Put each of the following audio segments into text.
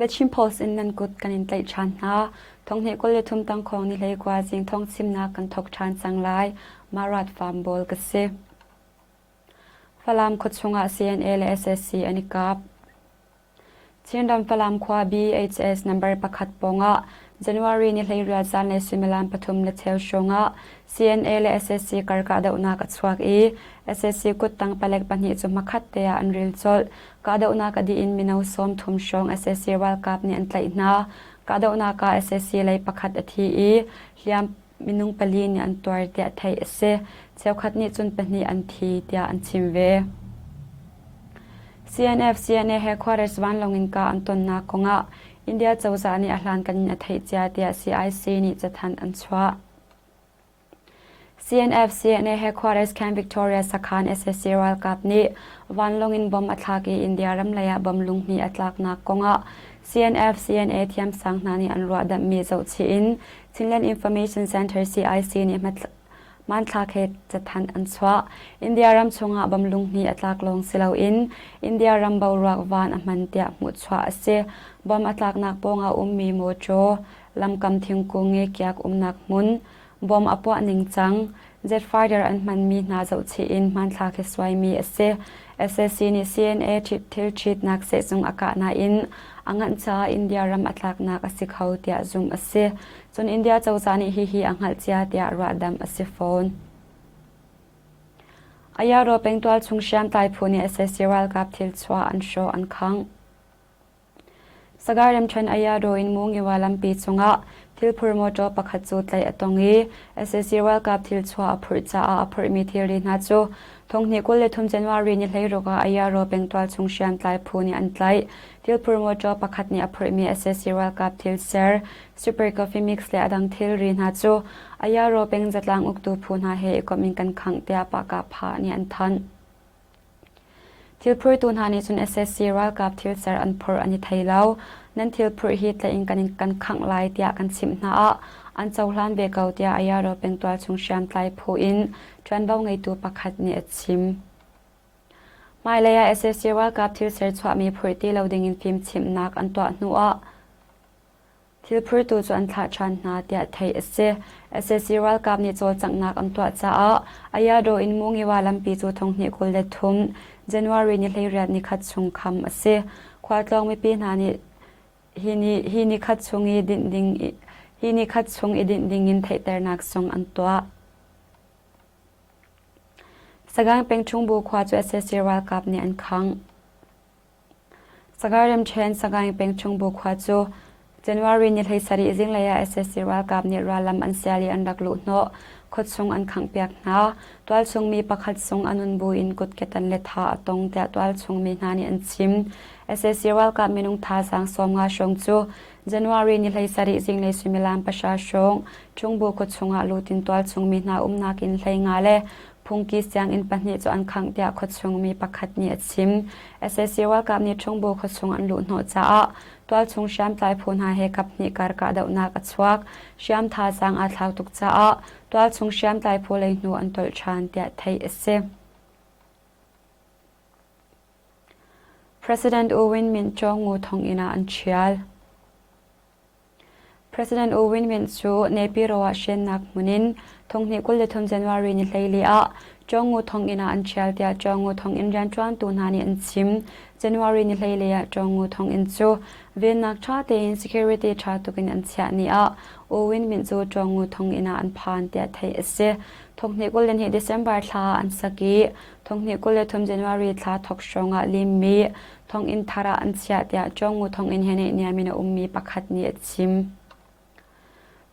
The Chin Post in nan kut kan in tlaih ṭhan hna. Thonghnih 23 tangkhawng ni 19 zing thawngchimnak kan thawk ṭhan cang lai. Marat Farm Bawl ka si. Falam khuachung ah CNA le SSC an i kap. Chinram Falam khua BHS number pakhat pawngah January ni 18 zanlei suimilam pathum le cheu hrawngah CNA le SSC kar kahdohnak a chuak i SSC kuttang palek pahnih cu hmakhat te ah an ril colh. Kahdohnak a dih in mino 30 hrawng SSC ralkap nih an tlaih hna. Kahdohnak ah SSC lei pakhat a thi i hliam minung pali nih an tuar tiah theih a si. Cheukhat nih cun pahnih an thi tiah an chim ve. CNF CNA headquarters vanlawng in kah an tonnak kongah India cozah nih a hlankan in a theih cia tiah CIC nih cathanh an chuah. CNF CNA headquarters Camp Victoria sakhan SSC ralkap nih vanlawng in bomb a thlak i India ram lei ah bomb lunghnih a tlaknak kongah CNF CNA thiamsang hna nih an ruahdamhmi zohchih in Chinland Information Center CIC nih hmanthlak he cathanh an chuah. India ram chungah bom lunghnih a tlak lawng si loin India ram boruak van a hman tiah hmuhchuah a si. Bom a tlaknak pawngah ummi mawṭaw, lamkam thingkung nge kiak umnak hmun, bom a puah ningcang, jet fighter an hmanmi hna zohchih in hmanthlak hi suaimi a si. SAC nih CNA thil ṭhitnak sehzung a kah nain a nganh caah India ram a tlaknak a si kho tiah zumh a si. Cun India cozah nih hihi a hngalh cia tiah ruahdamh a si fawn. Ayaro pengtual chung hriamtlai phu nih SAC ralkap thil chuah an hrawh an khangh. Sagaing ramṭhen Ayado in Mungiwa lampi cungah thilphur mawṭaw pakhat cu tlaih a tong i sac ralkap thilchuah a phurh caah a phurhmi thilri hna cu thonghnih 23 January ni 16 ah Ayaro pengtual chung hriamtlai phu nih an tlaih. Thilphur mawṭaw pakhat nih a phurhmi sac ralkap thilser, super coffee mix le a dang thilri hna cu Ayaro peng zatlang uktu phu hna he i komh in kan khangh tiah Pahkahphah nih an thanh. Thilphurtu hna nih cun SSC ralkap thilser an phurh an i thei lo. Nan thilphurh hi tlaih in kan khangh lai tiah kan chimh hna ah an cohlan ve ko tiah Ayaro pengtual chung hriamtlai phu in ṭuanvo ngeitu pakhat nih a chim. Hmailei ah SSC ralkap thilser chuahmi phurh ti lo dingin fimchimhnak an tuah hnu ah Thilphurtu cu an thlah ṭhan hna tiah theih a si. Sac ralkap nih cawlcanghnak an tuah caah Ayadaw in Mungiwa lampi cu thonghnih 23 January ni 18 nikhat chung kham a si. Khualtlawng mipi hna nih hi ni hi nikhat chung i dinh ding hi nikhat chung i dinh ding in theihternak zong an tuah. Sagaing peng Chungbu khua cu sac ralkap nih an khangh. Sagaing ramṭhen Sagaing peng Chungbu khua cu January ni 17 zinglei ah sac ralkap nih rallam an sial i an rak luhhnawh. Khuachung an khanghpiak hna. Tualchung mi pakhat sung a nun buin kutketan le tha a tong tiah tualchung mi hna nih an chim. Sac ralkap minung thazaang 50 hrawng cu January ni 17 zinglei suimilam pahra hrawng Chungbu khuachung ah lut in tualchung mi hna umnak inn 15 le Phungki sianginn pahnih cu an khangh tiah khuachung mi pakhat nih a chim. Sac ralkap nih Ṭhungbu khuachung an luhhnawh caah tualchung hriamtlai phu hna he kaphnih kar kahdohnak a chuak. Hriam thazaang aa thlau tuk caah tualchung hriamtlai phu lei hnu an tolh ṭhan tiah theih a si. President U Win Myint Chawngu thonginn ah an ṭhial. President U Win Myint cu Naypyidaw ah hrennak hmun in thonghnih 23 January ni 14 ah Chawngu thonginn ah an ṭhial tiah Chawngu thonginn rianṭuantu hna nih an chim. January ni 14 ah Chawngu thonginn cu vennak ṭha tein security ṭha tuk in an chiah ni ah U Win Myint cu Chawngu thonginn ah an phan tiah theih a si. Thonghnih 22 December thla ah an sak i thonghnih 23 January thla thok hrawng ah limmi Thonginn thar ah an chiah tiah Chawngu thonginn he naihniam in a ummi pakhat nih a chim.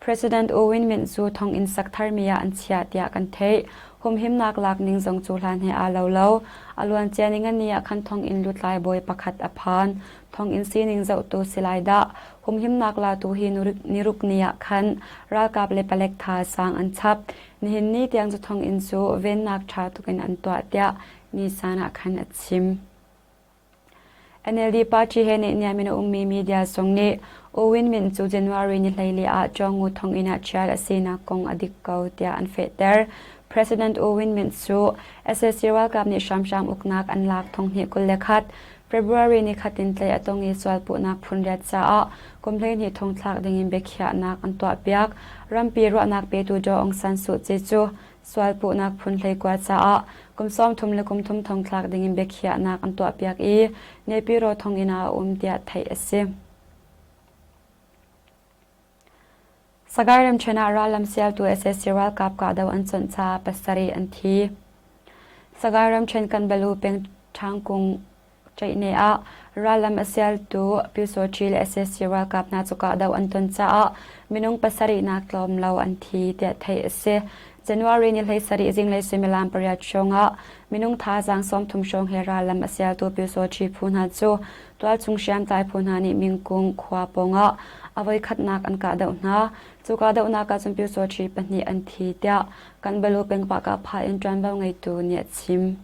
President U Win Myint cu thonginn sak tharmi ah an chiah tiah kan theih. Humhimnak lak ning zong cu hlan he aa lo lo. A luancia ningani ah khan thonginn lutlai bawi pakhat a phan. Thonginn sining zohtu si lai dah. Humhimnak latu hi niruk ni ah khan ralkap le palek thazaang an chap. Nihin ni tiang cu thonginn cu vennak ṭha tuk in an tuah tiah Nisan ah khan a chim. NLD party he naihniam in a ummi media zong nih U Win Myint cu January ni 14 ah Chawngu thonginn ah ṭhial a sinak kong a dik ko tiah an fehter. President U Win Myint cu sac ralkap nih hramhram uknak an lak thonghnih 21. February ni khat in tlaih a tong i sualpuhnak phunriat caah kum 12 thongthlak dingin biakhiahnak an tuahpiak. Rampi ruahnak petu Daw Aung San Suu Kyi cu sualpuhnak phun 19 caah kum 30 le kum thum thongthlak dingin biakhiahnak an tuahpiak i Naypyidaw thonginn ah a um tiah theih a si. Sagaing ramṭhen ah rallam sialtu sac ralkap kahdoh an chawnh caah pasarih an thi. Sagaing ramṭhen Kanbalu peng Ṭhangkung ṭaihne ah rallam a sialtu Pyusawṭhi le sac ralkap hna cu kahdoh an ton caah minung pasarihnak tlawm lo an thi tiah theih a si. January ni 17 zinglei suimilam pariat hrawng ah minung thazaang 30 hrawng he rallam a sialtu Pyusawṭhi phu hna cu Tualchung hriamtlai phu hna nih Mingkung khua pawngah a voikhatnak an kahdoh hna. Cu kahdohnak ah cun Pyusawṭhi pahnih an thi tiah Kanbalu pengpah kahpha in ṭuanvo ngeitu nih a chim.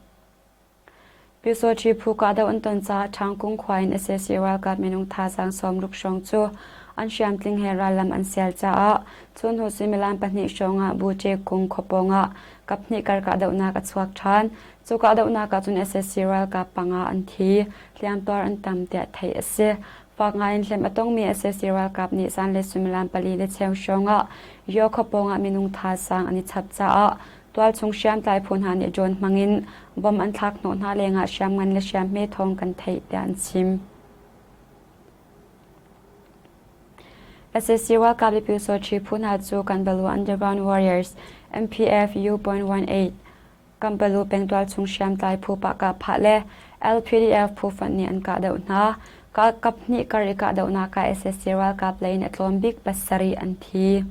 Pyusawṭhi phu kahdoh an ton caah Ṭhangkung khua in sac ralkap minung thazaang sawmruk hrawng cu an hriamtling he rallam an sial caah cu hnu suimilam pahnih hrawng ah Buṭe kung khua pawngah kaphnih kar kahdohnak a chuak ṭhan. Cu kahdohnak ah cun sac ralkap panga an thi. Hliamtuar an tam tiah theih a si. Fak ngaiin hlem a tongmi sac ralkap nih zanlei suimilam pali le cheu hrawng ah Yaw khua pawngah minung thazaang an i chap caah tualchung hriamtlai phu hna nih drone hmangin bom an thlak hnawh hna lengah hriamngan le hriamhme thawng kan theih tiah an chim. Sac ralkap le Pyusawṭhi phu hna cu Kanbalu Underground Warriors MPF U.18 Kampalu pengtual chung hriamtlai phu pahkahphah le LPDF phu fonh nih an kahdoh hna. Kaphnih kar i kahdohnak ah sac ralkap lei in a tlawm bik pasarih an thi.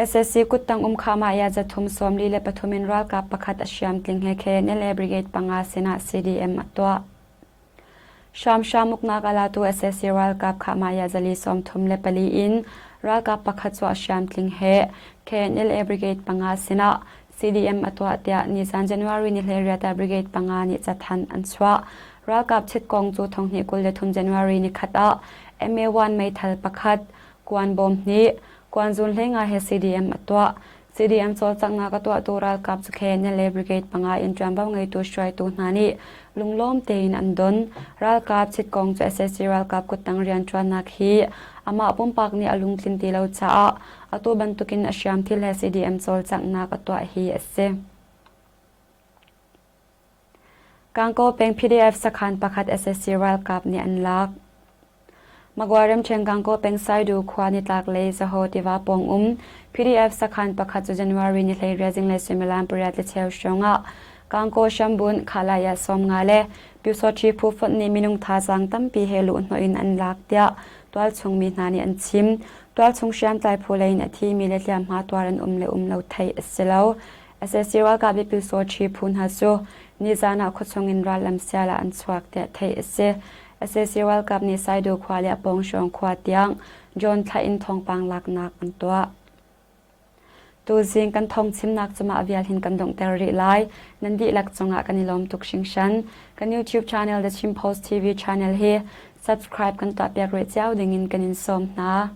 Sac kuttang um Khahmah zathum 43 in ralkap pakhat a hriamtling he KNLA Brigade panga sinah CDM a tuah. Hramhram uknak a latu sac ralkap Khahmaya zali 34 in ralkap pakhat cu a hriamtling he KNLA Brigade panga sinah CDM a tuah tiah nizan January ni 18 ah Brigade panga nih cathanh an chuah. Ralkap chit kong cu 2023 January ni khat ah MA1 meithal pakhat, kuan bawm hnih, kuan zun hleinga he CDM a tuah. CDM cawlcanghnak a tuahtu ralkap cu KNLA Brigade panga in ṭuanvo ngeitu hruaitu hna nih lunglawm tein an don. Ralkap chitkong cu sac ralkap kuttang rianṭuannak hi amah pumpak nih a lungtlin ti lo caah atu bantukin a hriamthil he CDM cawlcanghnak a tuah hi a si. Gangaw peng PDF sakhan pakhat sac ralkap nih an lak. Magwa ramṭhen Gangaw peng Saidu khua nitlaklei Zaho tiva pawng um PDF sakhan pakhat cu January ni 18 zinglei suimilam pariat le cheu hrawng ah Gangaw Shambun Khalaya 50 le Pyusawṭhi phu fonh nih minung thazaang tampi he luhhnawh in an lak tiah tualchung mi hna nih an chim. Tualchung hriamtlai phu lei in a thimi le hliamhma tuar an um le um lo theih a si lo. Sac ralkap le Pyusawṭhi phu hna cu nizan ah khuachung in rallam sial ah an chuak tiah theih a si. Sac ralkap nih Saidu khua le a pawng khua tiang drone thlah in thawngpang laknak an tuah. Tuzing kan thawngchimnak cu mah vial hin kan donghter rih lai. Nan dihlak cungah kan i lawm tuk hringhran. Kan YouTube channel The Chin Post TV channel hi subscribe kan tuahpiak rih cio dingin kan in sawm hna.